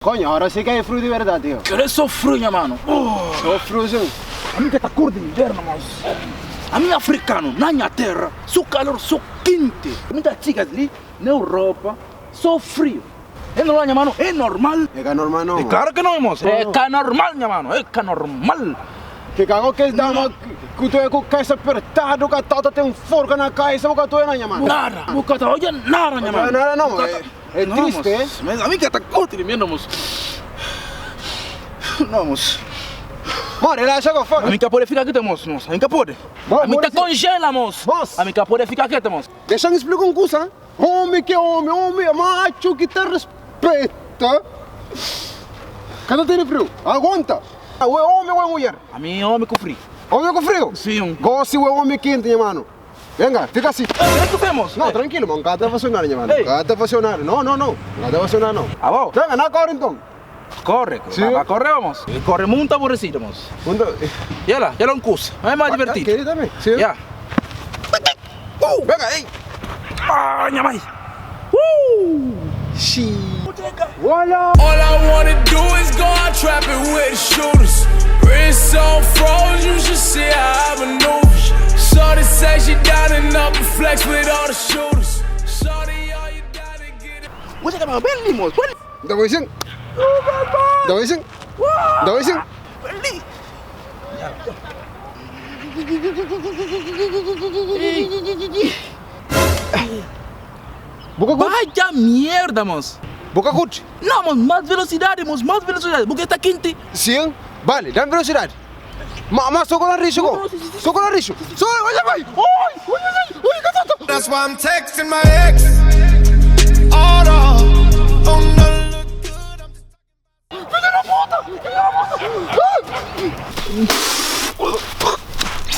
Coño, ora si ka é frio di verdade, yo. Kel é so frio nha mano. Oh. So frio sim. Ami ka ta curti inverno mos. Ami africano na nha terra so calor so quente. Mi ta txiga li na Europa so frio. É normal nha mano? É normal. É ka normal não. É claro que não mos. É ka normal nha mano. É ka normal. Ke ka go kes dama ku tu é ku kaisa apertado ka ta ta ten forca na kaisa bu ka ta oja na nha mano. Nada. Bu ka ta oja nada nha mano. Nada não. É triste, é? Mas ami ka ta curti di mi, mos. Não, mos. Bom, relaxa go, foda. Ami ka pode fica quieto, mos. Mos, ami ka pode. Bom, Ami ta bora congela, mos. Mos. Ami ka pode fica quieto, mos. Deixa-me explicar um coisa. hein? Homem que é homem, homem é macho que te respeita. Cada tem frio, aguenta. Ou é homem ou é mulher? Ami é homem com frio. Homem com frio? Sim. Gosto é homem quente, meu mano. Venga, fica assim. Ei, que femos? Não, tranquilo, mano. Cada funcionário, meu mano. Ei. Cada funcionário. Não, não, não. Cada funcionário, não. Ah, bom. Venga, na corre então. Corre, Sim. vai, corre, vamos. Corre muito aborrecido, mos. Quando... E lá, ela é um curso. É mais divertido. Querido também. Sim. Yeah. Venga, ei. Ah, minha mãe. Xiii. Olha. All I wanna do is go out trapping with the shooters. Wrist on froze, you should see how I maneuver. Shorty say she down and up and flex with all the shooters. Shorty, all you gotta get it. Você quer bem ali, moço? Bem Dá um sim. Dá um sim. Dá um sim. ali. Boca curte. Vaya merda, moço. Boca curte. Não, moço, mais velocidade, moço, mais velocidade. Porque está quente. Sim. Vale, dá velocidade. Ma, ma, socorro risco. Socorro risco. Socorro, olha vai. Oi, olha vai. Oi, que That's why I'm texting my ex. All the on the look good. I'm just puta.